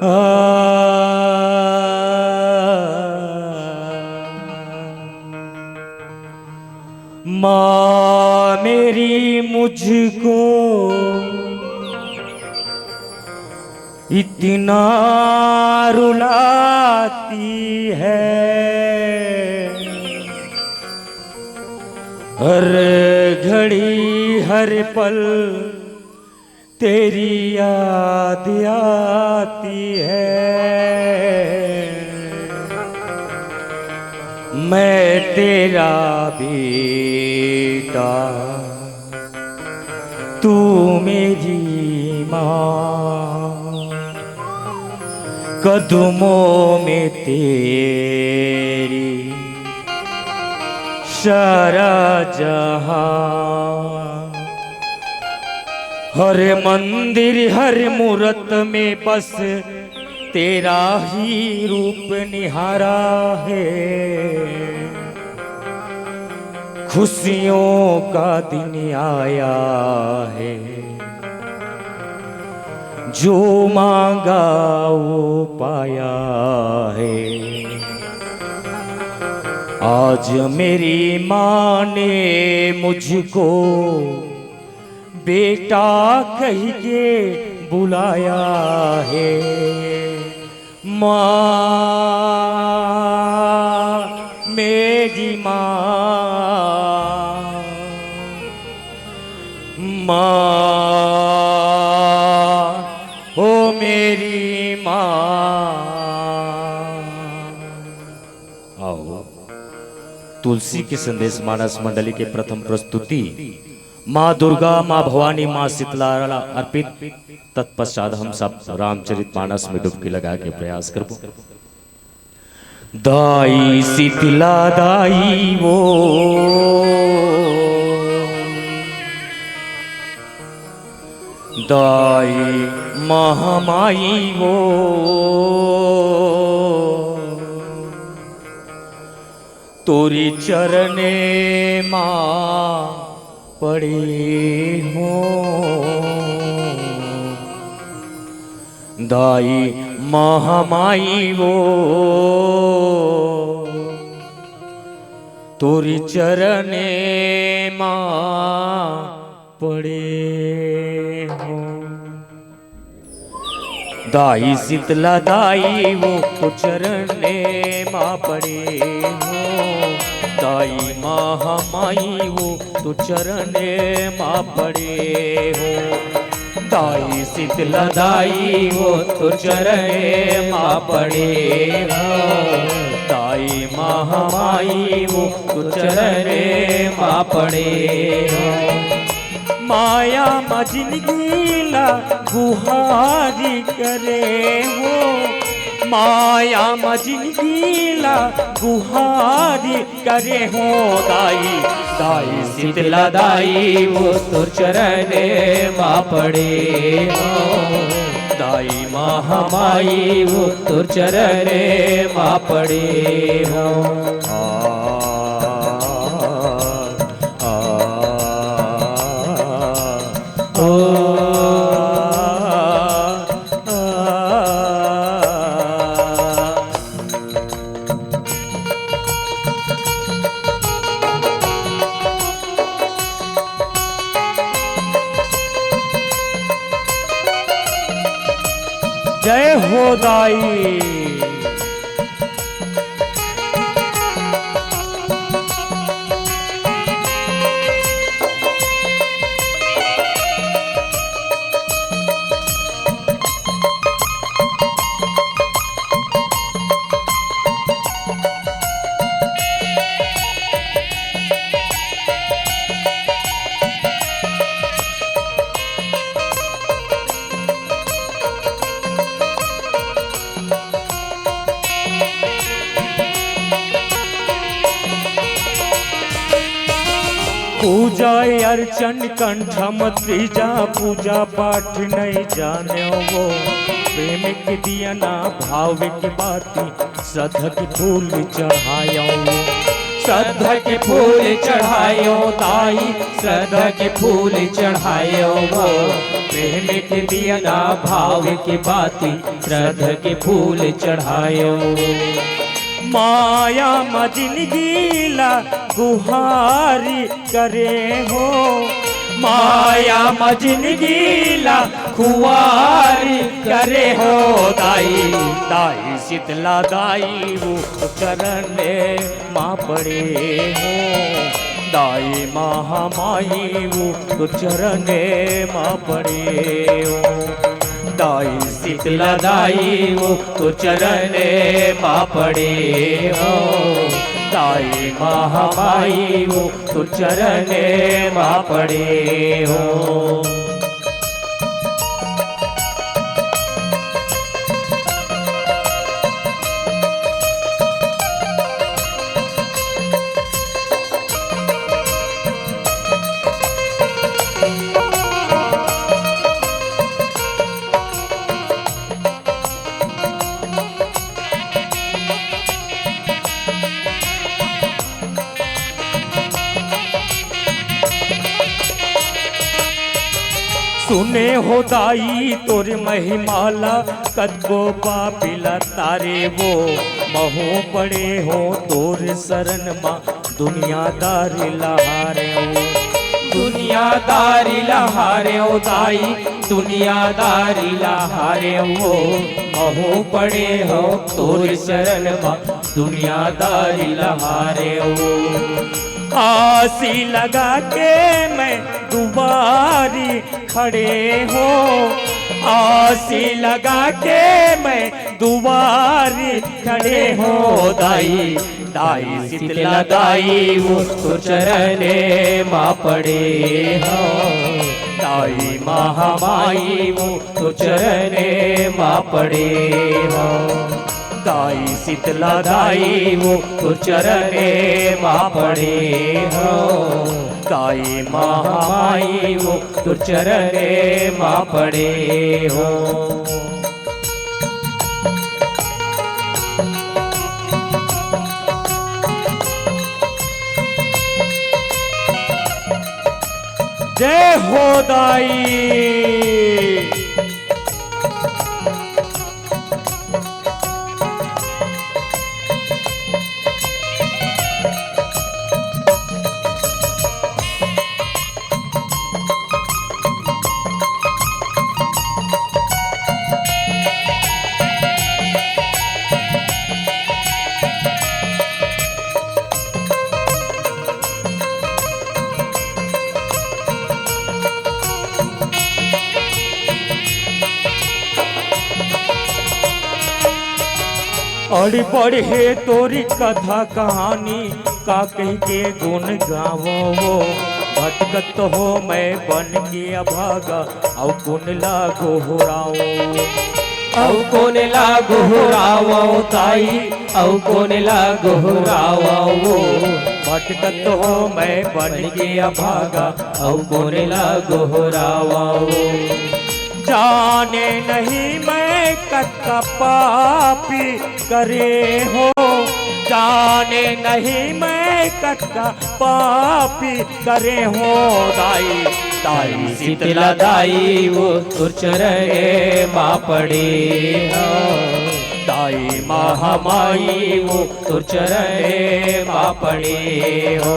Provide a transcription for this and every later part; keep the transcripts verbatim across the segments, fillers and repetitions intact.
आ, माँ मेरी मुझको इतना रुलाती है, हर घड़ी हर पल तेरी याद आती है। मैं तेरा बेटा, तू मेरी माँ, कदमों में तेरी सारा जहां। हर मंदिर, हर मूरत में बस तेरा ही रूप निहारा है। खुशियों का दिन आया है, जो मांगा वो पाया है। आज मेरी माँ ने मुझको बेटा कह के बुलाया है। माँ, मेरी माँ, माँ, ओ मेरी माँ। आओ, तुलसी के संदेश मानस मंडली के प्रथम प्रस्तुति माँ दुर्गा, माँ भवानी, माँ शीतला अर्पित। तत्पश्चात हम सब रामचरित मानस में डुबकी लगा के प्रयास करबो। दाई शीतला दाई वो, दाई महामाई वो, तोरी चरणे मा पड़े हो। दाई महामाई वो, तोरी चरणे मा पड़े हो। दाई शीतला दाई वो तो चरणे मा पड़े हो। दाई महामाई वो तो चरणे मा पड़े हो। दाई शीतला दाई वो तो चरणे मा पड़े हो। दाई महामाई वो तो चरणे मा पड़े हो। माया म जिनगी ला गुहारी करे हो। माया म जिनगी ला गुहारी करे हो। दाई, दाई शीतला दाई वो तो चरणे मा पड़े हो। दाई महामाई वो तो चरणे मा पड़े हो। आ, आ, ओ, आ, आ। जय हो दाई। पूजा अर्चन कंठ म तीजा, पूजा पाठ नहीं जाने वो। प्रेम के दिया ना भाव के बाती, सधक फूल चढ़ायो। श्रद्धा के फूल चढ़ायो दाई, श्रद्धा के फूल चढ़ायो वो, प्रेम के दिया ना भाव के बाती, श्रद्धा के फूल चढ़ायो। माया म जिनगी ला गुहारी करे हो, माया म जिनगी ला खुआरी करे हो दाई, दाई शीतला दाई वो चरण मा पड़े हो, दाई महामाई वो तो चरणे मा पड़े हो, दाई शीतला दाई वो तो चरणे मा पड़े हो, दाई महामाई वो तो चरणे मा पड़े हो। सुने हो दाई तोर महिमा ला, कतको पापी ला तारे वो, महू पड़े हो तोर शरण मा, दुनियादारी ला हारे वो, दुनियादारी ला हारे वो दाई, दुनियादारी ला हारे वो, महू पड़े हो तोर शरण मा, दुनियादारी ला हारे वो। आसी लगा के मैं दुआरी खड़े हो, आसी लगा के मैं दुआरी खड़े हो दाई, दाई शीतला दाई वो तो चरणे मा पड़े हो, दाई महामाई वो तो चरणे मा पड़े हो, दाई शीतला दाई वो तो चरणे मा पड़े हो, दाई महामाई वो तो चरणे मा पड़े हो। जय हो दाई। अड़ी बड़ी हे तोरी कथा कहानी, का कहि के गुन गावों वो। भटकत हो मैं बन के अभागा, अउ कोन ला गोहरावों। अउ कोन ला गोहरावों ताई, अउ कोन ला गोहरावों। भटकत हो मैं बन के अभागा, अउ कोन ला गोहरावों। जाने नहीं मैं कतका पापी करे हो, जाने नहीं मैं कतका पापी करे हो दाई। दाई शीतला दाई वो तोर चरणे मा पड़े हो, दाई महामाई वो तोर चरणे मा पड़े हो।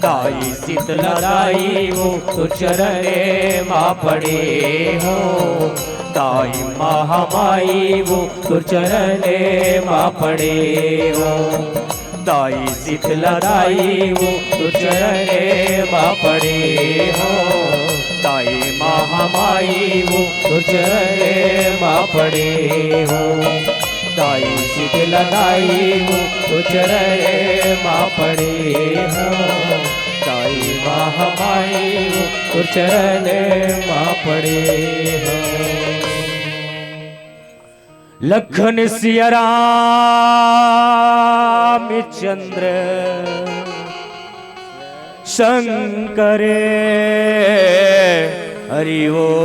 दाई शीतला दाई वो तोर चरणे मा पड़े हो, दाई महामाई वो तोर चरणे मा पड़े हो। दाई शीतला दाई वो तोर चरणे मा पड़े हो, दाई महामाई वो तोर चरणे मा पड़े हो। दाई शीतला दाई वो तोर चरणे मा पड़े हो, दाई महामाई वो तोर चरणे मा पड़े हो। लखन सिया राम चंद्र शंकर हरि ओम।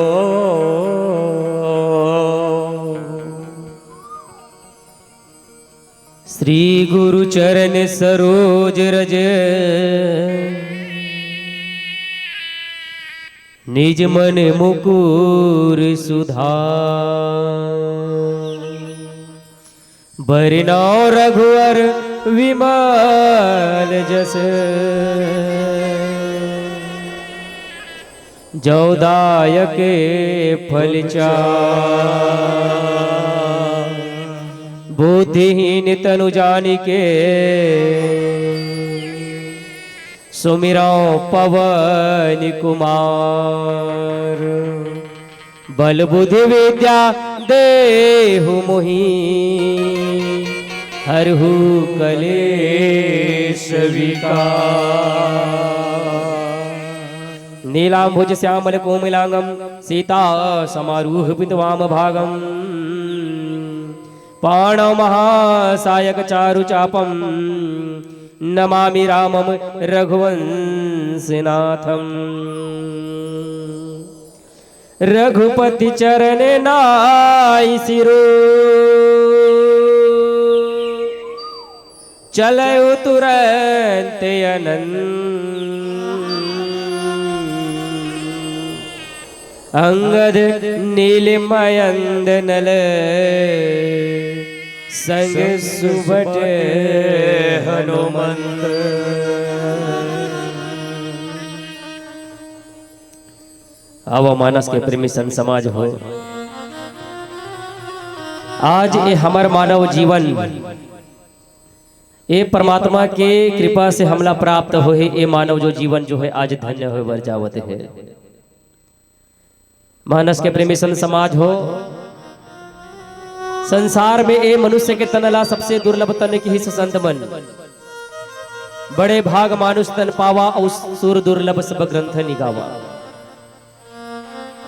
श्री गुरु चरण सरोज रज, निज मन मुकुर सुधार। बरनउँ रघुवर विमल जस, जो दायक फल चार। बुद्धिहीन तनु जानिके, सुमिरउँ पवन कुमार। बल बुद्धि विद्या देहु मोहि, हरहु कलेश विकार। नीलाम्बुज श्यामल कोमलांगम, सीता समारूह पित वाम भागम। पाणौ महासायक चारु चापम, नमामि रामम रघुवंश नाथम। रघुपति चरण नाई सिरो, चलउ तुरंत अनंत। अंगद नील मयंद नल, संग सुभट हनुमंत। आवा मानस के प्रेमी संत समाज हो, आज ये हमर मानव जीवन, ये परमात्मा के कृपा से हमला प्राप्त होहे, ये मानव जो जीवन जो है, आज धन्य होय बर जावत हे। मानस के प्रेमी संत समाज हो, संसार में ये मनुष्य के तन ला सबसे दुर्लभ तन किहिस संत मन। बड़े भाग मानुष तन पावा, अउ सुर दुर्लभ सब ग्रंथ निगावा।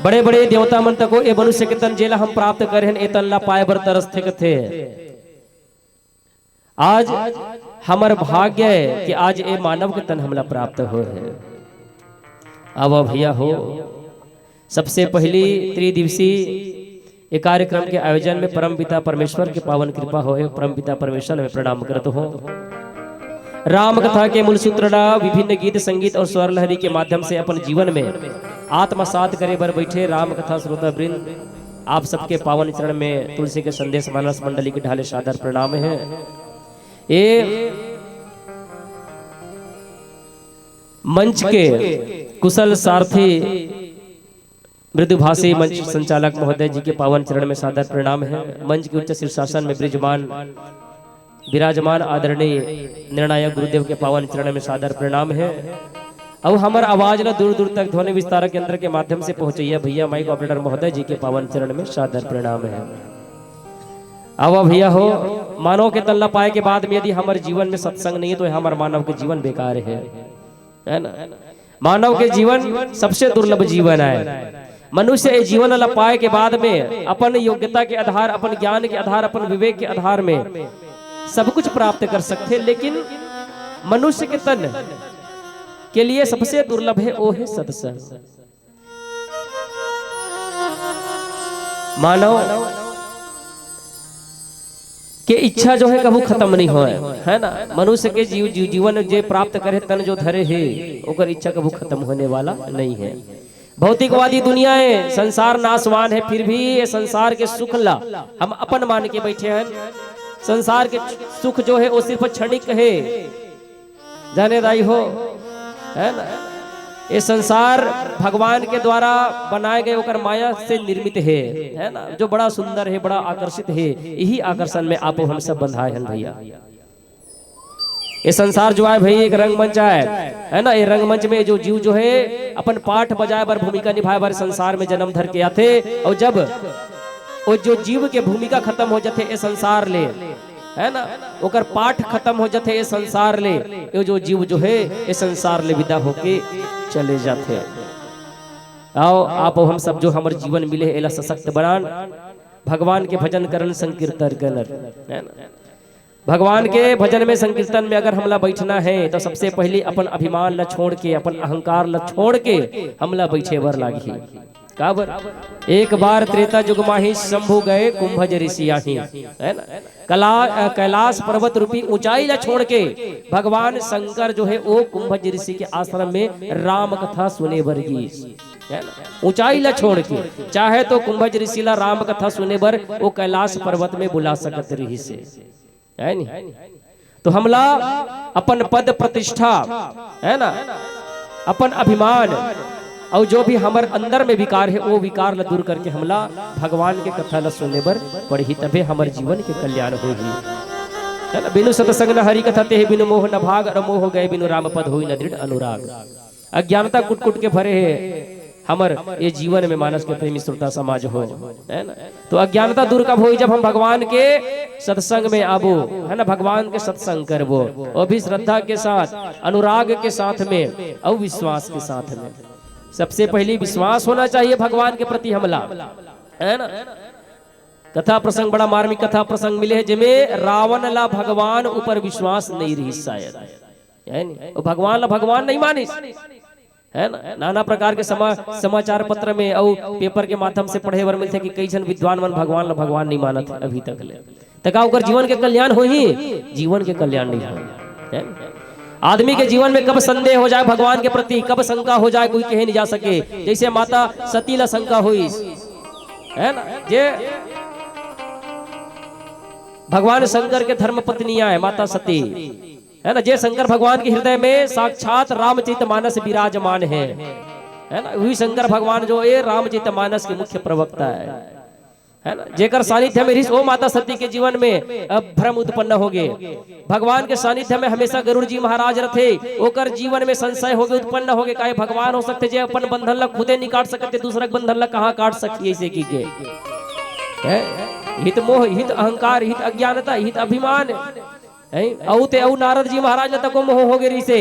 बड़े बड़े देवता मन तको ये मनुष्य के तन जेला हम प्राप्त करे हन, ये तन ला पाए बर तरसथे कथे। आज हमर भाग्य हे कि आज ये मानव के तन हमला प्राप्त होय हे। आवा भैया हो, सबसे पहली त्रिदिवसीय ये कार्यक्रम के आयोजन में परम पिता परमेश्वर के पावन कृपा होहे, परम पिता परमेश्वर में प्रणाम करत हों। राम कथा के मूल सूत्र ला विभिन्न गीत संगीत अउ स्वर लहरी के माध्यम से अपन जीवन में आत्मसात करे बर बैठे राम कथा श्रोता वृंद, आप सबके पावन चरण में तुलसी के संदेश मानस मंडली के ढाले सादर प्रणाम हे। ये मंच के कुशल सारथी मृदुभाषी मंच संचालक महोदय जी के पावन चरण में सादर प्रणाम हे। मंच के उच्च शीर्षासन में विराजमान, विराजमान आदरणीय निर्णायक गुरुदेव के पावन चरण में सादर प्रणाम हे। अउ हमर आवाज ला दूर दूर तक ध्वनि विस्तारक यंत्र के माध्यम से पहुंचैया भैया माइक ऑपरेटर महोदय जी के पावन चरण में सादर प्रणाम हे। आवा भैया हो, मानव के तन ला पाए के बाद में यदि हमर जीवन में सत्संग नहीं हे, तो हमर मानव के जीवन बेकार हे, हे ना? मानव के जीवन सबसे दुर्लभ जीवन हे। मनुष्य ये जीवन ला पाए के बाद में अपन योग्यता के आधार, अपन ज्ञान के आधार, अपन विवेक के आधार में सब कुछ प्राप्त कर सकथे, लेकिन मनुष्य के तन के लिए सबसे दुर्लभ हे, वो हे सत्संग। मानव के इच्छा जो हे कभू खतम नहीं होय, हे ना? मनुष्य के जीव, जीव, जीवन जे प्राप्त करे, तन जो धरे हे, ओकर इच्छा कभू खतम होने वाला नहीं हे। भौतिकवादी दुनिया हे, संसार नाशवान हे, फिर भी ये संसार के सुख ला हम अपन मान के बैठे हन। संसार के सुख जो हे, वो सिर्फ क्षणिक हे। जाने दाई हो, हे ना? ये संसार भगवान के द्वारा बनाए गए ओकर माया से निर्मित हे, हे ना? जो बड़ा सुंदर हे, बड़ा आकर्षित हे, यही आकर्षण में आपो हम सब बंधाए हन भैया। ये संसार जो आय भाई, एक रंगमंच आय, हे ना? ये रंगमंच में जो जीव जो हे अपन पाठ बजाए बर, भूमिका निभाए बर संसार में जन्म धर के आथे, अउ जब वो जो जीव के भूमिका खतम हो जाथे ये संसार ले, हे ना, ओकर पाठ खतम हो जाथे ये संसार ले, ये जो जीव जो हे ये संसार ले विदा होके चले जाथे। आओ, आप हम सब जो हमर जीवन मिले हे, एला सशक्त बनान, भगवान के भजन करन, संकीर्तन करन, हे ना? भगवान के भजन में, संकीर्तन में अगर हमला बैठना हे, तो सबसे पहली अपन अभिमान ला छोड़ के, अपन अहंकार ला छोड़ के हमला बैठे बर लागही। काबर? एक बार त्रेता जुग माही शंभु गए कुंभज ऋषि आही, है ना? कला-, अ, कैलाश पर्वत रूपी ऊंचाई ला छोड़ के भगवान शंकर जो है वो कुंभज ऋषि के आश्रम में राम कथा सुने बर गीस, है ना? ऊंचाई ला छोड़ के, चाहे तो कुंभज ऋषि ला राम कथा सुने बर वो कैलाश पर्वत में बुला सकत रहिस हे, है नी? तो हमला अपन पद प्रतिष्ठा, है ना, अपन अभिमान और जो भी हमर अंदर में विकार है, वो विकार ला दूर करके हमला भगवान के कथा ला सुने बर पड़ही, तभे हमर जीवन के कल्याण होही, है ना? बिनु सत्संग न हरि कथा, तेहि बिनु मोह न भाग, और मोह गए बिनु राम पद, होई न दृढ़ अनुराग। अज्ञानता कुट कुट के भरे हे हमर ये जीवन में, मानस के प्रेमी श्रोता समाज हो, है ना? तो अज्ञानता दूर कब होई? जब हम भगवान के सत्संग में आबो, है ना, भगवान के सत्संग करबो, वो भी श्रद्धा के साथ, अनुराग के साथ में और विश्वास के साथ में। सबसे पहले विश्वास होना चाहिए भगवान के प्रति हमला, है ना? कथा प्रसंग, बड़ा मार्मिक कथा प्रसंग मिले है, जेमे रावण ला भगवान ऊपर विश्वास नहीं रही शायद, है नी? वो भगवान ला भगवान नहीं मानिस, है ना? नाना प्रकार के समा-, समाचार पत्र में और पेपर के माध्यम से पढ़े बर मिलथे कि कई झन विद्वान मन भगवान ला भगवान नहीं मानत हे अभी तक ले। त का ओकर जीवन के कल्याण होही? जीवन के कल्याण नहीं होही, है ना? आदमी के जीवन में कब संदेह हो जाए भगवान के प्रति, कब शंका हो जाए, कोई कहे नहीं जा सके। जैसे माता सती ला शंका होइस, है ना, जे भगवान शंकर के धर्म पत्नी आए माता सती, है ना, जे शंकर भगवान के हृदय में साक्षात रामचरित मानस विराजमान है, है ना, वही शंकर भगवान जो ये रामचरित मानस के मुख्य प्रवक्ता है, है ना, जेकर सानिध्य में रहिस, वो माता सती के जीवन में अब भ्रम उत्पन्न हो गए। भगवान के सानिध्य में हमेशा गरुड़ जी महाराज रथे, ओकर जीवन में संशय हो गए, उत्पन्न हो गए, काहे भगवान हो सकते जे अपन बंधन ला खुदे निकाल सकते, दूसरा के बंधन ला कहाँ काट सकी ऐसे की के? है? हित मोह, हित अहंकार, हित अज्ञानता, हित अभिमान, हैं? अउ ते अउ नारद जी महाराज ला तको मोह हो गे रहिसे,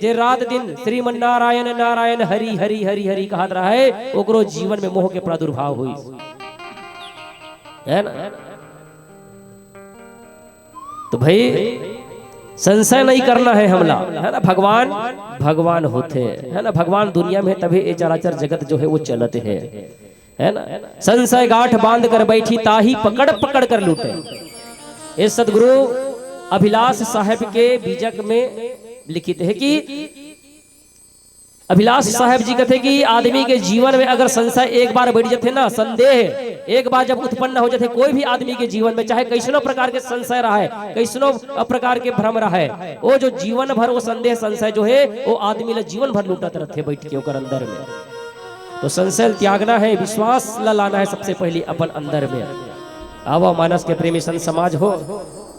जे रात दिन श्रीमन नारायण नारायण हरि हरि हरि हरि कहत रहे, ओकरो जीवन में मोह के प्रादुर्भाव होइस, है ना? तो भाई, संशय नहीं करना है हमला, है ना? भगवान, भगवान होथे, है ना? भगवान दुनिया में तभी ये चराचर जगत जो है वो चलत है, है ना? संशय गांठ बांध कर बैठी, ताही पकड़ पकड़ कर लूटे। ये सदगुरु अभिलाष साहेब के बीजक में लिखित है कि अभिलाष साहेब जी कथे कि आदमी के जीवन में अगर संशय एक बार बैठ जाथे ना, संदेह एक बार जब उत्पन्न हो जाथे कोई भी आदमी के जीवन में, चाहे कैसनो प्रकार के संशय रहे, कैसनो प्रकार के भ्रम रहे, वो जो जीवन भर वो संदेह संशय जो है, वो आदमी ला जीवन भर लूटत रहथे बैठ के ओकर अंदर में। तो संशय त्यागना है, विश्वास ला लाना है सबसे पहले अपन अंदर में। आवा मानस के प्रेमी संत समाज हो,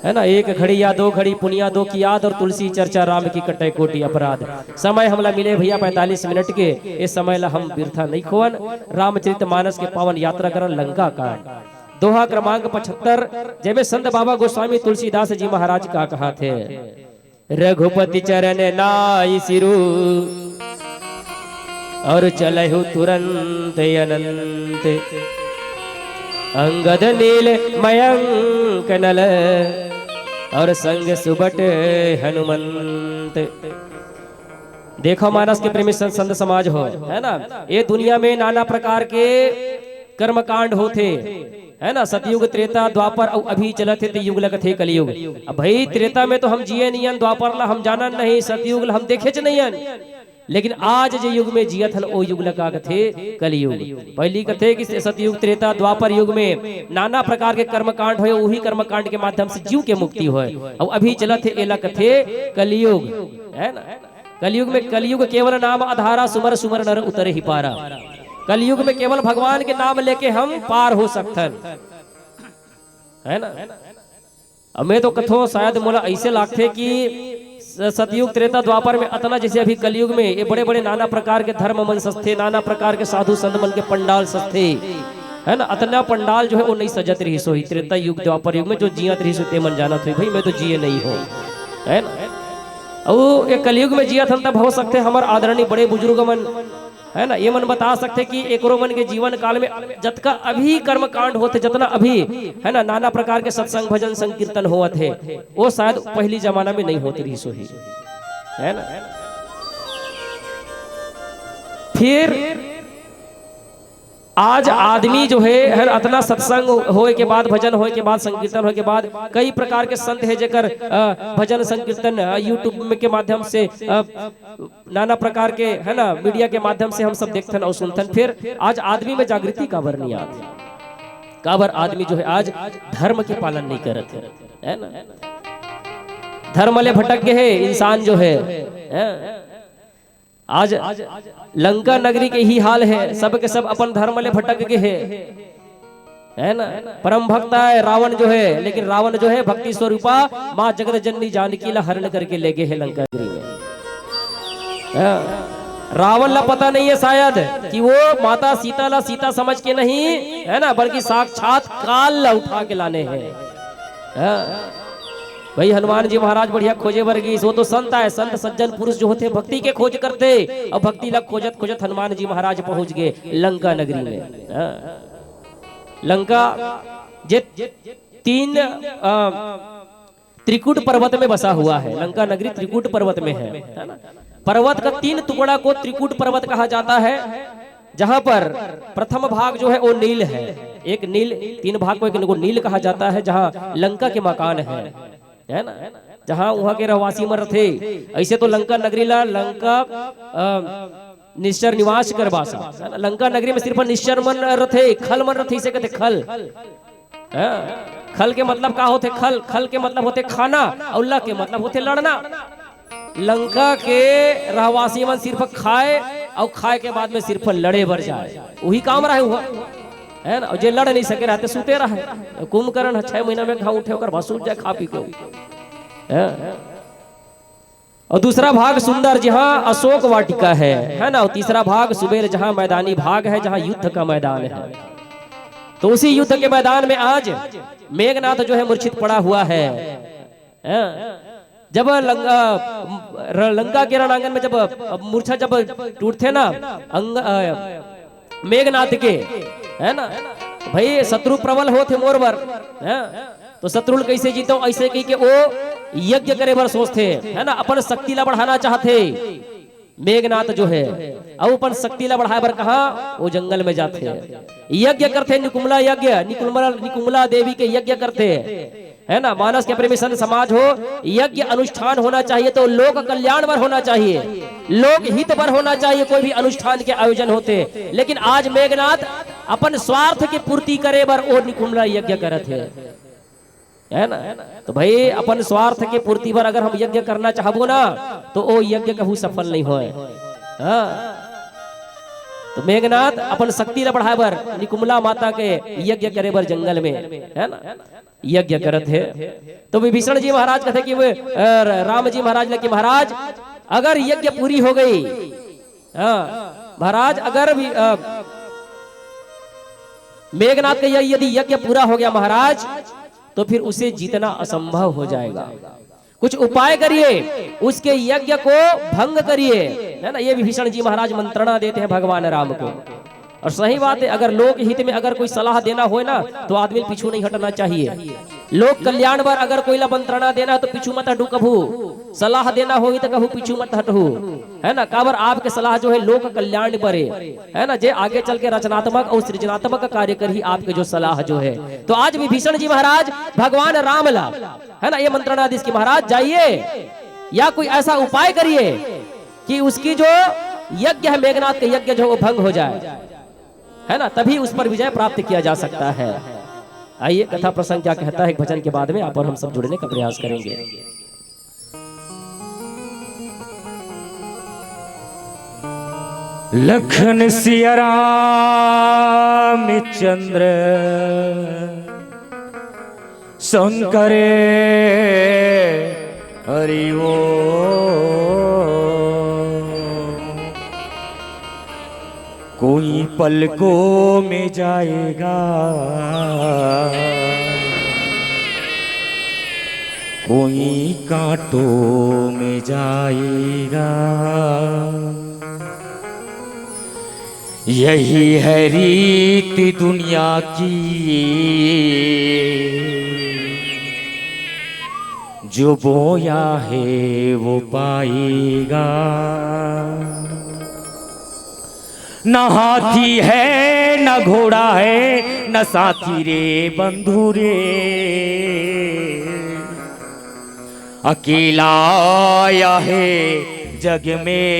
है ना, एक घड़ी या दो घड़ी पुनिया दो की याद और तुलसी चर्चा राम की कटे कोटि अपराध। समय हमला मिले भैया पैंतालीस मिनट के, ये समय ला हम बिरथा नहीं खोवन। रामचरित मानस के पावन यात्रा करन लंका कांड, दोहा क्रमांक पचहत्तर, जेमे संत बाबा गोस्वामी तुलसीदास जी महाराज का कहा थे, रघुपति चरण नाई सिरु और चलहु तुरंत अनंत। अंगद नील मयंक नल और संग सुबट हनुमंत। देखो मानस के प्रेमी संत, संत समाज हो, है ना, ये दुनिया में नाना प्रकार के कर्मकांड होथे, है ना, सतयुग, त्रेता, द्वापर अउ अभी चलत हे ते युग लगत हे कलयुग। अब भाई त्रेता में तो हम जिए नहीं हन, द्वापर ला हम जानन नहीं, सतयुग ला हम देखेच नहीं हन, लेकिन आज जे युग में जियत हन ओ युग ला का कथे? कलयुग। पहली कथे कि सतयुग, त्रेता, द्वापर युग में नाना प्रकार के कर्मकांड होए, उही कर्मकांड के माध्यम से जीव के मुक्ति होए। अब अभी चलत हे एला कथे कलयुग, है ना? कलयुग में कलयुग केवल नाम आधारा, सुमर सुमर नर उतरे ही पारा। कलयुग में केवल भगवान के नाम लेके हम पार हो सकथन, है ना? अब मैं तो कथो शायद मोला ऐसे लागथे कि स-, सतयुग, त्रेता, द्वापर में अतना जैसे अभी कलयुग में ये बड़े बड़े नाना प्रकार के धर्म मन सजथे, नाना प्रकार के साधु संत मन के पंडाल सजथे, है ना, अतना पंडाल जो है वो नहीं सजत रहिस होही त्रेता युग, द्वापर युग में जो जियत रहिस होही ते मन जानत होही भाई, मैं तो जिए नहीं हो, है ना। अउ ये कलयुग में जियत हन तब हो सकथे हमर आदरणीय बड़े बुजुर्ग मन, है ना, ये मन बता सकथे कि एकरो मन के जीवन काल में जतका अभी कर्मकांड होथे, जतना अभी, है ना, नाना प्रकार के सत्संग भजन संकीर्तन होवत हे, वो शायद पहली जमाना में नहीं होत रहिस होही, है ना। फिर आज आदमी जो है, हर अतना सत्संग होए के बाद, भजन होए के बाद, संकीर्तन होए के बाद, कई प्रकार के संत है जेकर, अ, भजन संकीर्तन, अ, YouTube में के माध्यम से, अ, नाना प्रकार के, है ना, मीडिया के माध्यम से हम सब देखथन अउ सुनथन। फिर आज आदमी में जागृति काबर नहीं आत? काबर आदमी जो है आज धर्म के पालन नहीं करत है, है ना? धर्म ले भटक गए है इंसान जो है, है? आज लंका नगरी के ही हाल है, सब के सब अपन धर्म ले भटक गए है, है ना? परम भक्त है रावण जो है, लेकिन रावण जो है भक्ति स्वरूपा माँ जगत जननी जानकी ला हरण करके ले गए है लंका नगरी में। हाँ। रावण ला पता नहीं है शायद कि वो माता सीता ला सीता समझ के नहीं, है ना, बल्कि साक्षात काल ला उठा के लाने हैं। हाँ। भाई, हनुमान जी महाराज बढ़िया खोजे बर गइस। वो तो संत आय, संत सज्जन पुरुष जो होथे भक्ति के खोज करथे, अउ भक्ति ला खोजत खोजत हनुमान जी महाराज पहुंच गए लंका नगरी में। हाँ। लंका जे तीन, अ, त्रिकूट पर्वत में बसा हुआ है, लंका नगरी त्रिकूट पर्वत में है, है ना? पर्वत का तीन टुकड़ा को त्रिकूट पर्वत कहा जाता है, जहां पर प्रथम भाग जो है वो नील है, एक नील, तीन भाग को एक को नील कहा जाता है, जहां लंका के मकान है, है ना, जहां वहां के रहवासी मन रथे। ऐसे तो लंका नगरी ला लंका, अ, निश्चर निवास करबासा, है ना? लंका नगरी में सिर्फ निश्चर मन रथे, खल मन रथे, इसे कहते खल। हाँ, खल के मतलब का होथे? खल, खल के मतलब होथे खाना, अउ ल के मतलब होथे लड़ना। लंका के रहवासी मन सिर्फ खाए अउ खाए के बाद में सिर्फ लड़े बर जाए, वही काम रहे हुआ, है ना? अउ जे लड़ नहीं सके रहते, सुते रहे। कुंभकर्ण ह छह महीना में घाव उठे, ओकर बाद सूत जाए खा पी के। हाँ। और दूसरा भाग सुंदर, जहाँ अशोक वाटिका है, है ना? और तीसरा भाग सुबेल, जहाँ मैदानी भाग है, जहाँ युद्ध का मैदान है। तो उसी युद्ध के मैदान में आज मेघनाथ जो है मूर्छित पड़ा हुआ है। हैं? जब लंका, र-, लंका के रणांगन में जब मूर्छा जब टूटथे ना, अंग-, अ, मेघनाथ के, है ना, भाई, शत्रु प्रबल होथे मोर बर, हैं? तो शत्रु ल कइसे जीतों, ऐसे कहि के वो यज्ञ करे बर सोचथे, है ना, अपन शक्ति ला बढ़ाना चाहथे। मेघनाथ जो है, अउ अपन शक्ति ला बढ़ाए बर कहाँ, वो जंगल में जाथे, यज्ञ करथे, निकुमला यज्ञ, निकुमला, निकुमला देवी के यज्ञ करथे, है ना। मानस के प्रेमी संत समाज हो, यज्ञ अनुष्ठान होना चाहिए तो लोक कल्याण बर होना चाहिए, लोक हित बर होना चाहिए, कोई भी अनुष्ठान के आयोजन होथे। लेकिन आज मेघनाथ अपन स्वार्थ के पूर्ति करे बर वो निकुमला यज्ञ करत हे, है ना। तो भाई, अपन स्वार्थ के पूर्ति बर अगर हम यज्ञ करना चाहबो ना, तो वो यज्ञ कहूँ सफल नहीं होए। हाँ। तो मेघनाथ अपन शक्ति ला बढ़ाए बर निकुमला माता के यज्ञ करे बर जंगल में, है ना, यज्ञ करत हे। तो विभीषण जी महाराज कहथे कि वे, अ, र-, राम जी महाराज ले कि महाराज, अगर यज्ञ पूरी हो गई, हाँ, महाराज, अगर भी, अ, मेघनाथ का यह यदि यज्ञ पूरा हो गया महाराज, तो फिर उसे जीतना असंभव हो जाएगा। कुछ उपाय करिए, उसके यज्ञ को भंग करिए, है ना। ये विभीषण जी महाराज मंत्रणा देते हैं भगवान राम को। और सही बात है, अगर लोक हित में अगर कोई सलाह देना होए ना, तो आदमी पीछू नहीं हटना चाहिए। लोक कल्याण बर अगर कोई ला मंत्रणा देना है, तो पीछू मत हटू कभू। सलाह देना होही, तो कहू पीछू मत हटू, है ना। काबर आपके सलाह जो है लोक कल्याण बर हे, है ना, जे आगे चल के रचनात्मक और सृजनात्मक कार्य करही आपके जो सलाह जो है। तो आज विभीषण जी महाराज भगवान राम ला, है ना, ये मंत्रणा दिस कि महाराज जाइए या कोई ऐसा उपाय करिए कि उसकी जो यज्ञ है, मेघनाथ के यज्ञ जो वो भंग हो जाए, है ना, तभी उस पर विजय प्राप्त किया जा सकता है। आइए, कथा प्रसंग क्या कहता है, एक भजन के बाद में आप और हम सब जुड़ने का प्रयास करेंगे। लखन सिया राम चंद्र शंकर हरि ओम। कोई पलकों में जाएगा, कोई कांटों में जाएगा। यही है रीत दुनिया की, जो बोया है वो पाएगा। ना हाथी है न घोड़ा है न साथी रे बंधु रे, अकेला आया है जग में,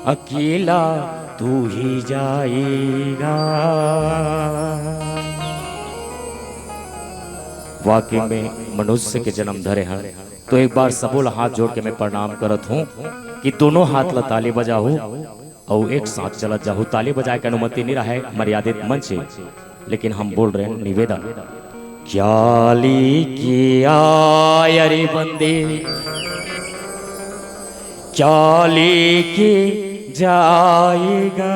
अकेला तू ही जाएगा। वाकई में मनुष्य के जन्म धरे हन, तो एक बार सबो ला हाथ जोड़ के मैं प्रणाम करत हूँ कि दोनों हाथ ला ताली बजाहू अउ एक साथ चलत जाहू। ताली बजाए के अनुमति नहीं रहे मर्यादित मंच हे, लेकिन हम बोल रहे हैं निवेदन। क्या लेके आया रे बंदे, क्या लेके जाएगा?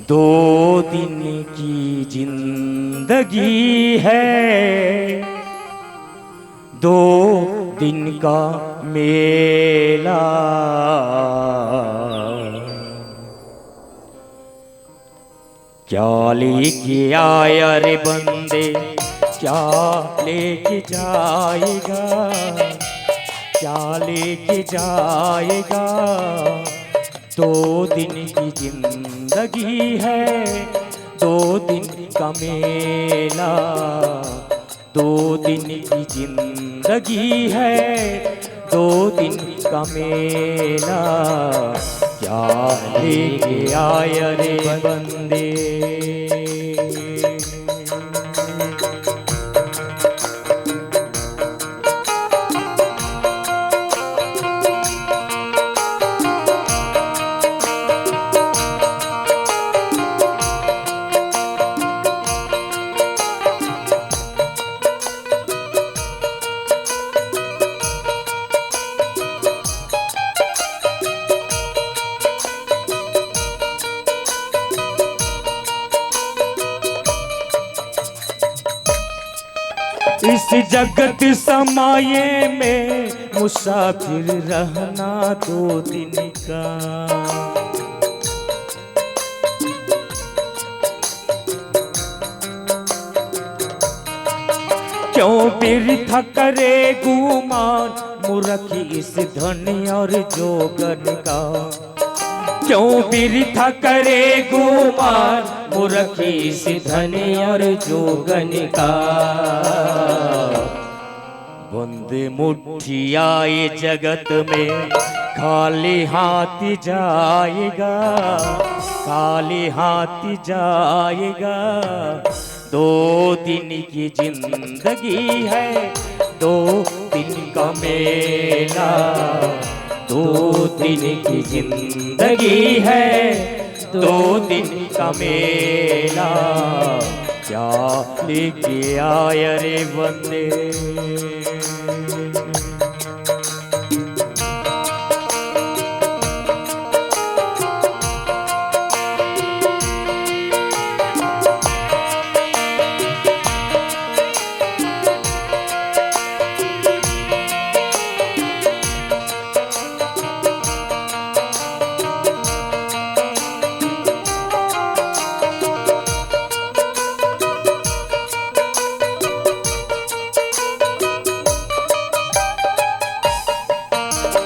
दो दिन की जिंदगी है, दो दिन का मेला। क्या लेके आया रे बंदे, क्या लेके जाएगा, क्या लेके जाएगा? दो दिन की जिंदगी है, दो दिन का मेला, दो दिन की जिंदगी है, दो दिन का मेला, क्या लेके आया रे बंदे। इस जगत समाये में मुसाफिर रहना दो दिन का। क्यों बिरथा करे गुमान मूरख इस धन और जोगन का? क्यों बिरथा करे गुमान मूरख इस धन और जोगन का? बंद मुट्ठिया ये जगत में खाली हाथ जाएगा, खाली हाथ जाएगा। दो दिन की जिंदगी है, दो दिन का मेला, दो दिन की जिंदगी है, दो दिन का मेला, क्या लेके आया रे बंदे।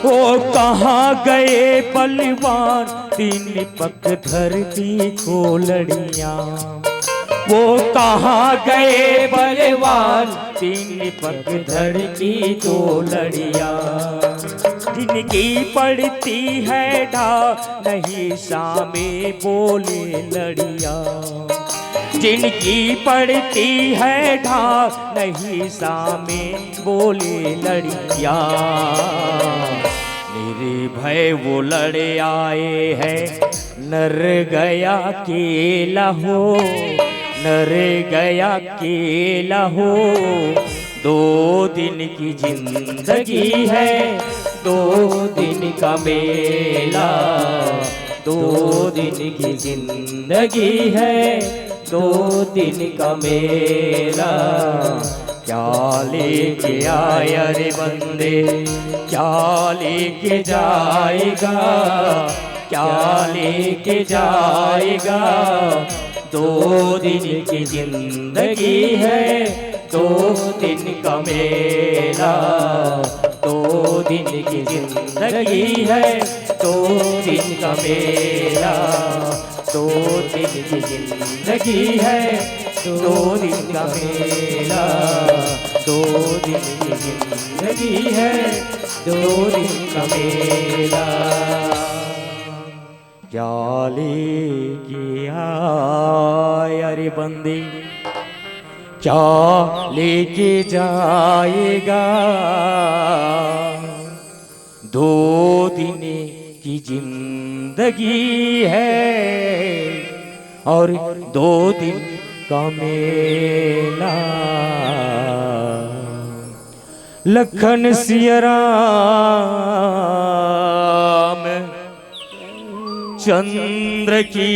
वो कहाँ गए बलवान, तीन पग धरती को लड़िया? वो कहाँ गए बलवान, तीन पग धरती को लड़िया? जिनकी पड़ती है ढा, नहीं सामे बोले लड़िया। जिनकी पड़ती है ढा, नहीं सामे बोले लड़िया। निर्भय वो लड़ आए हैं, नर गया केला हो, नर गया केला हो। दो दिन की जिंदगी है, दो दिन का मेला, दो दिन की जिंदगी है, दो दिन का मेला। क्या लेके आया रे बंदे, क्या लेके जाएगा, क्या लेके जाएगा? दो दिन की जिंदगी है, दो दिन का मेला। दो दिन की जिंदगी है, दो दिन का मेला। दो दिन की जिंदगी है, दो दिन का मेला। दो दिन की जिंदगी है, दो दिन का मेला। क्या लेके आया रे बंदी, क्या लेके जाएगा? दो दिन की जिंदगी है और दो दिन का मेला। लखन सिया राम चंद्र की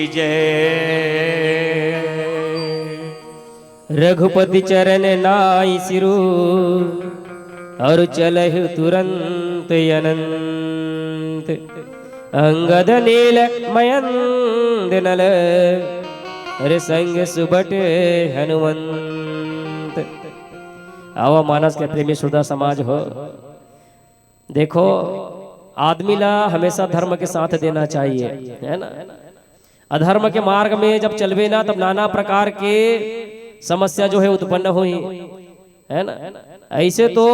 जय। रघुपति चरण नाई सिरु, और चलहु तुरंत अनंत। अंगद नील मयंद नल, अरे संग सुबट हनुमंत। आवा मानस के प्रेमी श्रोता समाज हो, देखो, आदमी ला हमेशा धर्म के साथ देना चाहिए, है ना? अधर्म के मार्ग में जब चलबे ना, तब नाना प्रकार के समस्या जो है उत्पन्न होही, है ना? ऐसे तो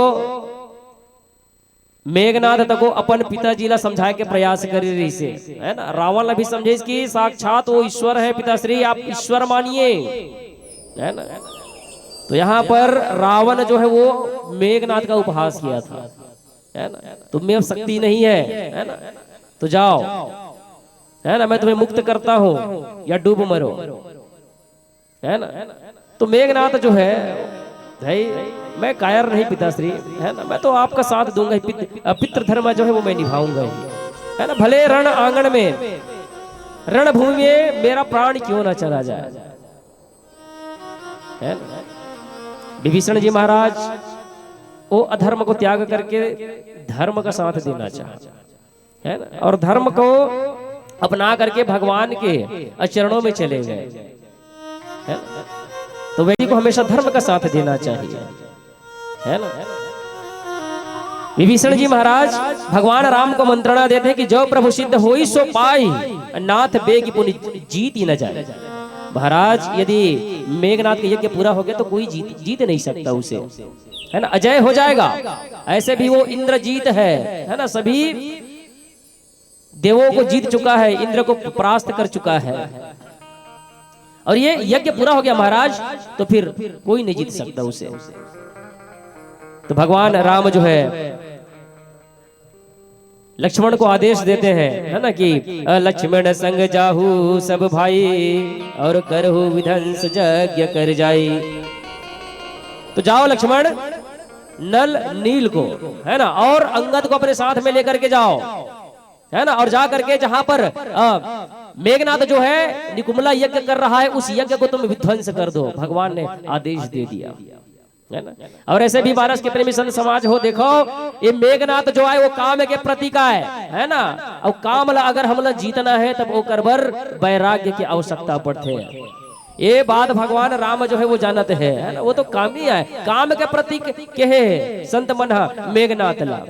मेघनाथ तको अपन पिताजी ला समझाए के प्रयास करे रहिसे, है ना? रावण ला भी समझाइस कि साक्षात वो ईश्वर है, पिताश्री, आप ईश्वर मानिए, है ना? तो यहाँ पर रावण जो है वो मेघनाथ का उपहास किया था, है ना? तुम में अब शक्ति नहीं है, है ना? तो जाओ, है ना, मैं तुम्हें मुक्त करता हूँ या डूब मरो, है ना? तो मेघनाथ जो है, भाई, मैं कायर नहीं पिताश्री, है ना, मैं तो आपका साथ दूंगा ही, पित-, अ, पितृ धर्म जो है वो मैं निभाऊंगा ही, है ना, भले रण आंगन में, रणभूमि में मेरा प्राण क्यों ना चला जाए, है ना? विभीषण जी महाराज वो अधर्म को त्याग करके धर्म का साथ देना चाहा, है ना, और धर्म को अपना करके भगवान के चरणों में चले गए, है ना? तो व्यक्ति को हमेशा धर्म का साथ देना चाहिए, है ना? विभीषण जी महाराज भगवान राम को मंत्रणा देते हैं कि जो प्रभु सिद्ध होई सो पाई, नाथ बेग पुनि जीति न जाए। महाराज, यदि मेघनाथ का यज्ञ पूरा हो गया तो कोई जीत, जीत नहीं सकता उसे, है ना, अजय हो जाएगा। ऐसे भी वो इंद्रजीत है, है ना, सभी देवों को जीत चुका है, इंद्र को परास्त कर चुका है। और ये यज्ञ पूरा हो गया महाराज, तो फिर कोई नहीं जीत सकता उसे। तो भगवान राम जो है लक्ष्मण को आदेश देते हैं, है ना, कि "अ, लक्ष्मण संग जाहू सब भाई, और करहु विध्वंस यज्ञ कर जाई।" तो जाओ लक्ष्मण, नल नील को, है ना, और अंगद को अपने साथ में लेकर के जाओ, है ना, और जा करके जहां पर, अ, मेघनाथ जो है निकुंभला यज्ञ कर रहा है, उस यज्ञ को तुम विध्वंस कर दो, भगवान ने आदेश दे दिया, है ना। और ऐसे भी मानस के प्रेमी संत समाज हो, देखो, ये मेघनाथ जो है वो काम के प्रतीक आय, है ना। और काम ला अगर हमला जीतना है तब ओकर बर वैराग्य की आवश्यकता पड़थे। ये बात भगवान राम जो है वो जानत है, है ना, वो तो कामी आय, काम के प्रतीक कहे हे संत मन ह मेघनाथ ला,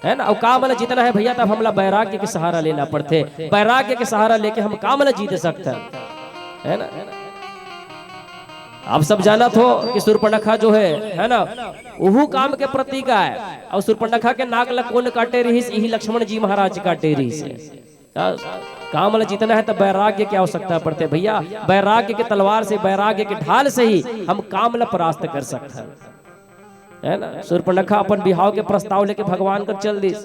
है ना। और काम ला जीतना है भैया, तब हमला वैराग्य के सहारा लेना पड़थे। वैराग्य के सहारा लेके हम काम ला जीत सकते हैं, है ना। आप सब जानत हो कि सूर्पनखा जो है, है ना, उहू काम के प्रतीक आय। और सूर्पनखा के नाक ला कोन काटे रहिस? इही लक्ष्मण जी महाराज काटे रहिस। का-, काम ला जीतना है तो वैराग्य की आवश्यकता पड़थे भैया। वैराग्य के तलवार से, वैराग्य के ढाल से ही हम काम ला परास्त कर सकते हैं, है ना। सूर्पनखा अपन बिहाव के प्रस्ताव लेके भगवान कर चल दिस,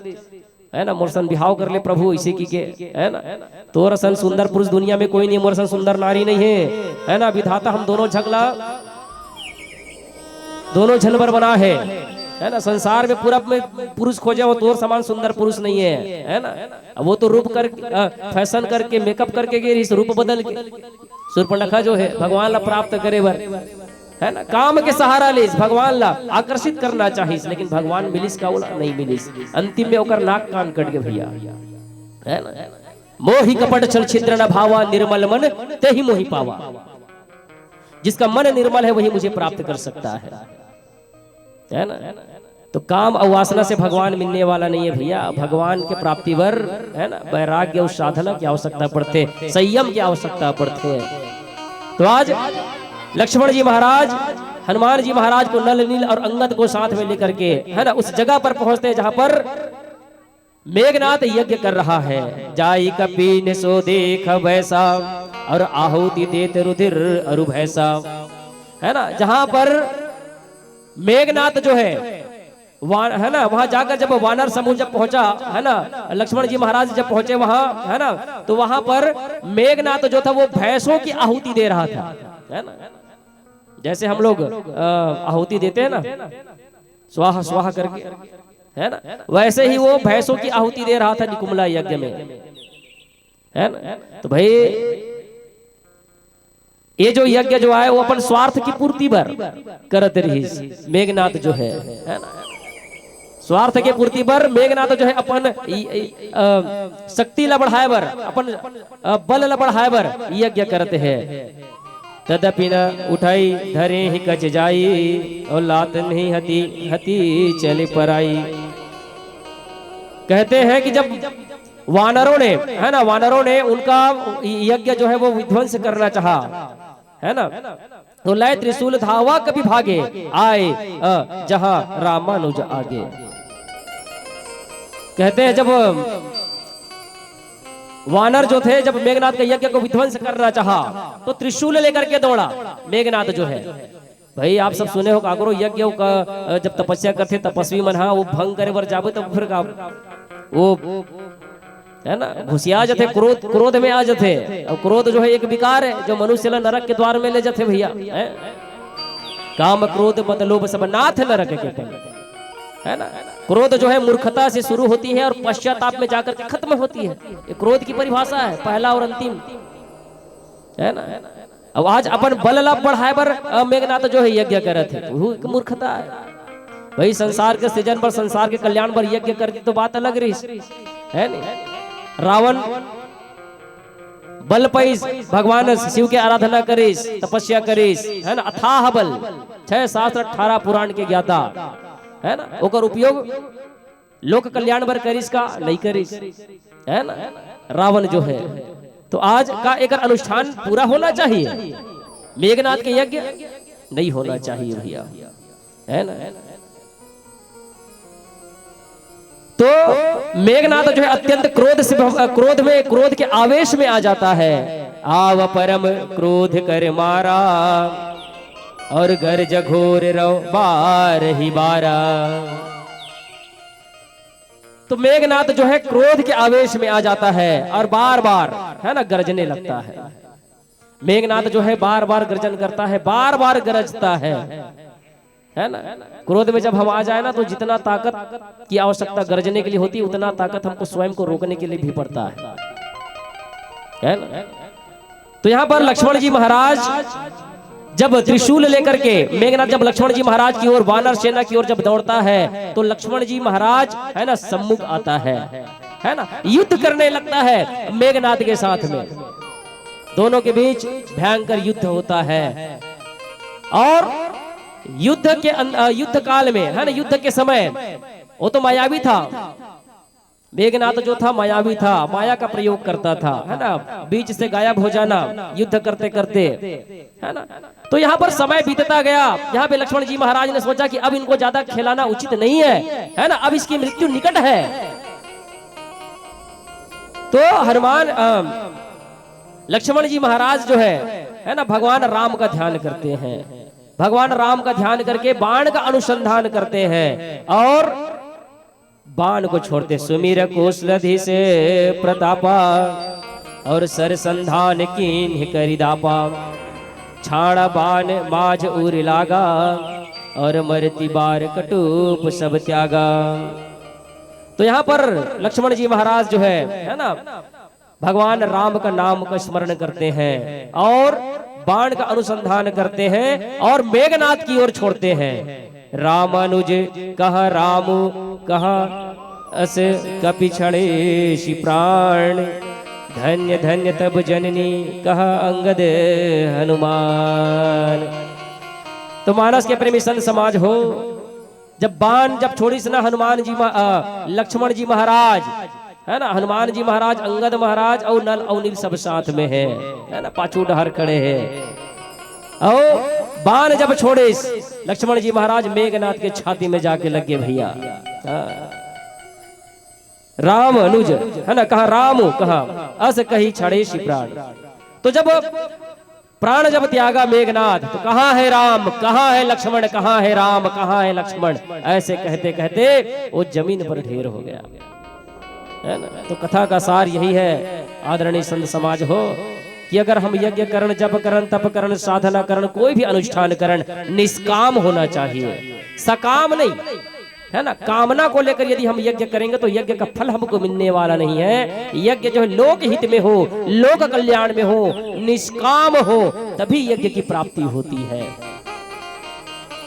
है ना, "मोर सन बिहाव कर ले प्रभु", ऐसे की के, है ना। "तोर सन सुंदर पुरुष दुनिया में कोई नहीं, मोर सन सुंदर नारी नहीं है, है ना। विधाता हम दोनों झगला, दोनों झन बर बना है, है ना। संसार में पूरा में पुरुष खोजे हो, तोर समान सुंदर पुरुष नहीं है, है ना।" अब वो तो रूप कर, अ, फैशन करके, मेकअप करके गे रहिस, रूप बदल के। सूर्पनखा जो है भगवान ला प्राप्त करे बर, है ना, काम के सहारा लेस, भगवान ला आकर्षित करना चाहिस, लेकिन भगवान मिलिस का ओला? नहीं मिलिस। अंतिम में ओकर नाक कान कट गए भैया, है ना। "मोहि कपट छल छिद्र न भावा, निर्मल मन तेहि मोहि पावा।" जिसका मन निर्मल है वही मुझे प्राप्त कर सकता है। है ना? तो काम अउ वासना से भगवान मिलने वाला नहीं है भैया। भगवान के प्राप्ति बर, है ना, वैराग्य अउ साधना की आवश्यकता पड़थे, संयम की आवश्यकता पड़थे। तो आज लक्ष्मण जी महाराज हनुमान जी महाराज को, नल नील और अंगद को साथ में लेकर के, है ना, उस जगह पर पहुंचते हैं जहां पर मेघनाथ यज्ञ कर रहा है। जाई कपिन सो देख बैसा, और आहुति देत रुधिर अरु भैसा। है ना, जहां पर मेघनाथ जो है, वा-, है ना, वहां जाकर जब वानर समूह जब पहुंचा, है ना, लक्ष्मण जी महाराज जब पहुंचे वहां, है ना, तो वहां पर मेघनाथ जो था वो भैंसों की आहुति दे रहा था, है ना। जैसे हम लोग, अ, आहुति देते हैं ना, स्वाहा स्वाहा करके, है ना, वैसे ही वो भैंसों की आहुति दे रहा था निकुंभला यज्ञ में, है ना। तो भाई, ये जो यज्ञ जो आय, वो अपन स्वार्थ की पूर्ति बर करत रहिस मेघनाथ जो है, है ना। स्वार्थ के पूर्ति बर मेघनाथ जो है अपन इ-, इ-, अ, शक्ति ला बढ़ाए बर, अपन, अ, बल ला बढ़ाए बर यज्ञ करत हे। तदपि न उठाई धरे ही कच जाई, और लात नहीं हती हती चली पराई। कहते हैं कि जब वानरों ने, है ना, वानरों ने उनका यज्ञ जो है वो विध्वंस करना चाहा, है ना, तो लय त्रिशूल धावा कपि भागे, आए, अ, जहां रामानुज आगे। कहते हैं जब वानर जो थे, जब मेघनाथ के यज्ञ को विध्वंस करना चाहा, तो त्रिशूल लेकर के दौड़ा मेघनाथ जो है। भाई, आप सब सुने हो, काकरो यज्ञ का, अ, जब तपस्या करथे तपस्वी मन, हाँ, वो भंग करे बर जाबे, तब फिर का, वो, है ना, घुसिया जथे, क्रोध, क्रोध में आ जथे। और क्रोध जो है एक विकार है, जो मनुष्य ला नरक के द्वार में ले जथे भैया, है? काम क्रोध मद लोभ सब नाथ नरक के पल, है ना। क्रोध जो है मूर्खता से शुरू होती है और पश्चाताप में जाकर के खत्म होती है। ये क्रोध की परिभाषा है, पहला और अंतिम, है ना। अब आज अपन बल ला बढ़ाए बर, अ, मेघनाथ जो है यज्ञ करत है, वो एक मूर्खता है। भाई, संसार के सृजन बर, संसार के कल्याण बर यज्ञ करती तो बात अलग रही, है नहीं? रावण बल पाइस, भगवान शिव के आराधना करिस, तपस्या करिस, है ना, अथाह बल, छह शास्त्र अठारह पुराण के ज्ञाता, है ना, ओकर उपयोग लोक कल्याण बर करिस का नहीं करिस, है ना। रावण जो है, तो आज का एकर अनुष्ठान पूरा होना चाहिए, मेघनाथ के यज्ञ नहीं होना चाहिए भैया, है ना। तो मेघनाथ जो है अत्यंत क्रोध से भव-, क्रोध में, क्रोध के आवेश में आ जाता है। आव परम क्रोध कर मारा, और गर्ज घोर रव बार ही बारा। तो मेघनाथ जो है क्रोध के आवेश में आ जाता है और बार बार, है ना, गर्जने लगता है। मेघनाथ जो है बार बार गर्जन करता है, बार बार गरजता है, है ना। क्रोध में जब हम आ जाए ना, तो जितना ताकत की आवश्यकता गर्जने के लिए होती है, उतना ताकत हमको स्वयं को रोकने के लिए भी पड़ता है, है ना। तो यहाँ पर लक्ष्मण जी महाराज जब त्रिशूल लेकर के मेघनाथ जब लक्ष्मण जी महाराज की ओर, वानर सेना की ओर जब दौड़ता है, तो लक्ष्मण जी महाराज, है ना, सम्मुख आता है, है ना, युद्ध करने लगता है मेघनाथ के साथ में। दोनों के बीच भयंकर युद्ध होता है। और युद्ध के अन-, अ, युद्ध काल में, है ना, युद्ध के समय वो तो मायावी था, मेघनाथ जो था मायावी था, माया का प्रयोग करता था, है ना, बीच से गायब हो जाना युद्ध करते करते, है ना। तो यहाँ पर समय बीतता गया। यहाँ पे लक्ष्मण जी महाराज ने सोचा कि अब इनको ज्यादा खिलाना उचित नहीं है, है ना, अब इसकी मृत्यु निकट है। तो हनुमान, अ, लक्ष्मण जी महाराज जो है, है ना, भगवान राम का ध्यान करते हैं। भगवान राम का ध्यान करके बाण का अनुसंधान करते हैं और बाण को छोड़ते, सुमिर कौशलधि से प्रतापा, और सर संधान कीन्ह करि दापा। छाड़ा बाण माझ उर लागा, और मरति बार कटूप सब त्यागा। तो यहाँ पर लक्ष्मण जी महाराज जो है, है ना, भगवान राम का नाम का स्मरण करते हैं और बाण का अनुसंधान करते हैं और मेघनाथ की ओर छोड़ते हैं। रामानुज कहा राम, कहा अस कपि छड़ेसि प्राण। धन्य धन्य तब जननी कहा अंगद हनुमान। तो मानस के प्रेमी संत समाज हो, जब बाण जब छोड़िस ना हनुमान जी महा-, अ, लक्ष्मण जी महाराज, है ना, हनुमान जी महाराज, अंगद महाराज अउ नल अउ नील सब साथ में हे, है ना, पाछू डहर खड़े हे। अउ बाण जब छोड़िस लक्ष्मण जी महाराज, मेघनाथ के छाती में जाके लग गे भैया। हाँ। राम अनुज, है ना, कहा राम, कहा अस कही छाड़ेसि प्राण। तो जब प्राण जब त्यागा मेघनाथ, तो कहाँ है राम, कहाँ है लक्ष्मण, कहाँ है राम, कहाँ है लक्ष्मण, ऐसे कहते कहते वो जमीन पर ढेर हो गया, है ना। तो कथा का सार यही है, आदरणीय संत समाज हो, कि अगर हम यज्ञ करण, जप करण, तप करण, साधना करण, कोई भी अनुष्ठान करण, निष्काम होना चाहिए, सकाम नहीं, है ना। कामना को लेकर यदि हम यज्ञ करेंगे तो यज्ञ का फल हमको मिलने वाला नहीं है। यज्ञ जो है लोक हित में हो, लोक कल्याण में हो, निष्काम हो, तभी यज्ञ की प्राप्ति होती है।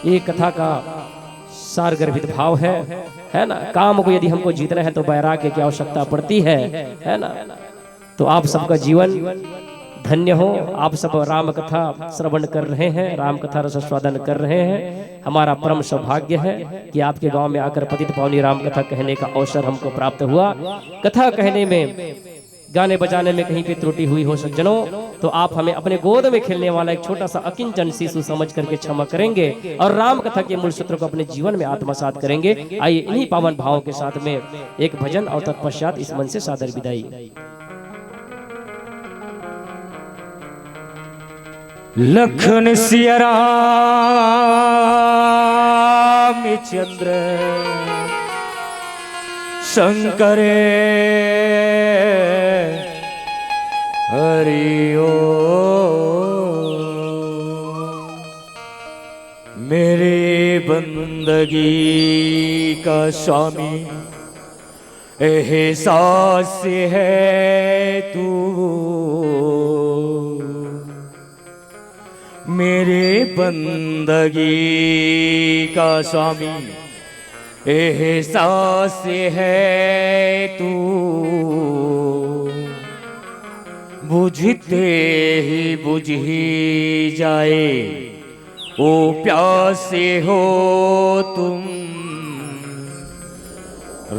ये कथा का सार गर्भित भाव है, है ना। काम को यदि हमको जीतना है तो वैराग्य की आवश्यकता पड़ती है, है ना। तो आप सबका जीवन धन्य हो, आप सब राम कथा श्रवण कर रहे हैं, राम कथा रस स्वादन कर रहे हैं। हमारा परम सौभाग्य है कि आपके गांव में आकर पतित पावनी राम कथा कहने का अवसर हमको प्राप्त हुआ। कथा कहने में, गाने बजाने में कहीं पे त्रुटि हुई हो सज्जनों, तो आप हमें अपने गोद में खेलने वाला एक छोटा सा अकिंचन शिशु समझ करके क्षमा करेंगे और राम कथा के मूल सूत्र को अपने जीवन में आत्मसात करेंगे। आइए, इन्हीं पावन भावों के साथ में एक भजन और तत्पश्चात इस मंच से सादर विदाई। लखन सिया राम चंद्र शंकर हरि ओ। मेरे बंदगी का स्वामी एहसास है तू, मेरे बंदगी का स्वामी एहसास है तू। बुझते ही बुझ ही जाए ओ प्यासे हो तुम।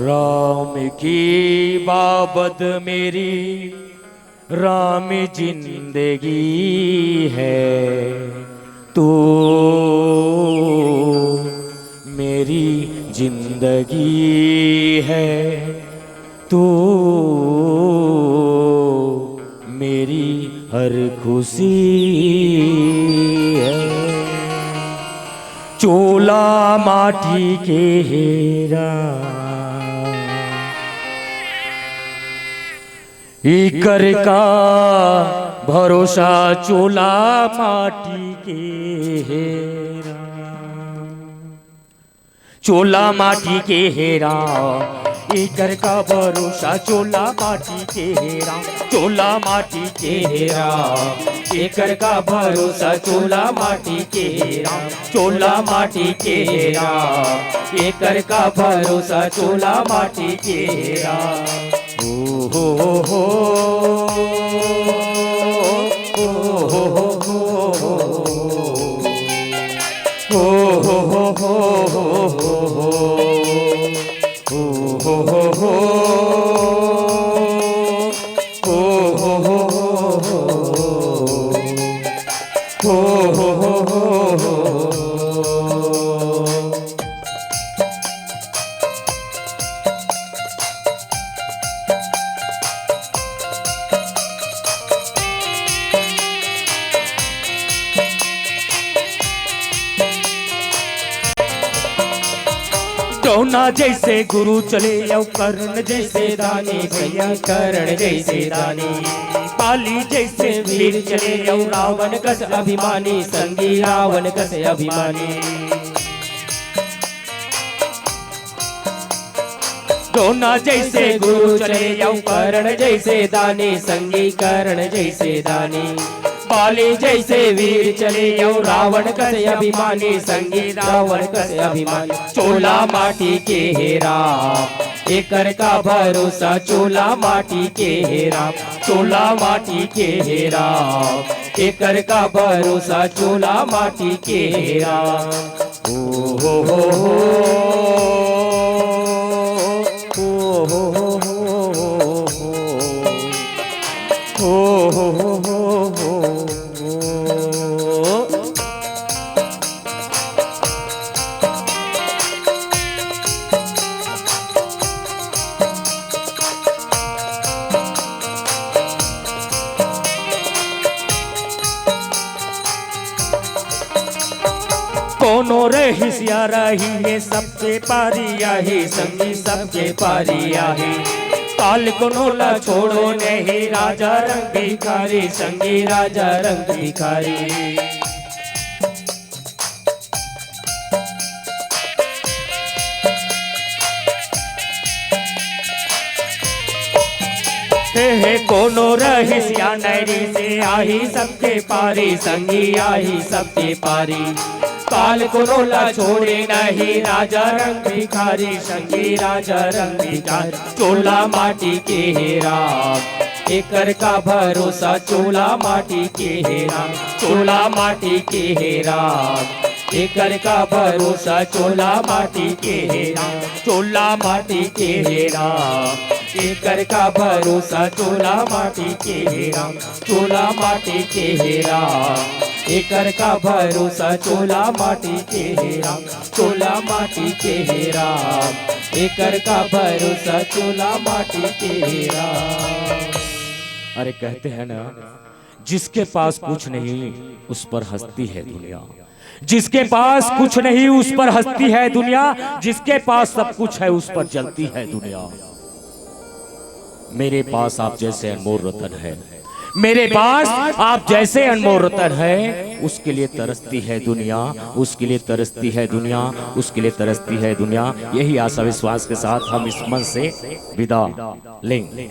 राम की बाबत मेरी राम जिंदगी है तू, मेरी जिंदगी है तू, मेरी हर खुशी है। चोला माटी के हेरा, इकर का भरोसा चोला माटी के हेरा। चोला माटी के हेरा, इकर का भरोसा चोला माटी के हेरा। चोला माटी के हेरा, इकर का भरोसा चोला माटी के हेरा। चोला माटी के हेरा, इकर का भरोसा चोला माटी के हेरा। ओ हो हो हो, ओ हो हो हो, ओ हो हो हो, ओ हो हो हो। द्रोणा जैसे गुरु चले अउ कर्ण जैसे दानी भैया, कर्ण जैसे दानी। बाली जैसे वीर चले अउ रावण कस अभिमानी, संगी रावण कस अभिमानी। द्रोणा जैसे गुरु चले अउ कर्ण जैसे दानी, संगी कर्ण जैसे दानी। बाली जैसे वीर चले अउ रावण कस अभिमानी, संगी रावण कस अभिमानी। चोला माटी के हेरा, एकर का भरोसा चोला माटी के हेरा, चोला माटी के हेरा। एकर का भरोसा चोला माटी के हे राम। ओ हो हो हो, ओ हो हो हो, ओ हो हो हो। कोनो रहिस या रही हे, सबके पारी आही, संगी सबके पारी आही। काल कोनो ला छोड़ो नहीं, राजा रंग भिखारी, संगी राजा रंग भिखारी। हे हे, कोनो रहिस या नैरी से आही, सबके पारी, संगी आही सबके पारी। काल कोनो ला छोड़े नहीं, राजा रंग भिखारी, संगी राजा रंग भिखारी। चोला माटी के हे राम, एकर का भरोसा, चोला माटी के हे राम, चोला माटी के हे राम। एकर का भरोसा, चोला माटी के हे राम, चोला माटी के हे राम। एकर का भरोसा, चोला माटी के हे राम, चोला माटी के हे राम। एकर का भरोसा, चोला माटी के हे राम, चोला माटी के हे राम। एकर का भरोसा, चोला माटी के हे राम। अरे, कहते हैं ना, जिसके पास कुछ नहीं, उस पर हंसती है दुनिया। जिसके पास कुछ नहीं, उस पर हंसती है दुनिया। जिसके पास सब कुछ है, उस पर जलती है दुनिया। मेरे पास आप जैसे अनमोल रतन है, मेरे पास आप जैसे अनमोल रतन है, उसके लिए तरसती है दुनिया, उसके लिए तरसती है दुनिया, उसके लिए तरसती है दुनिया। यही आशा विश्वास के साथ हम इस मंच से विदा लेंगे।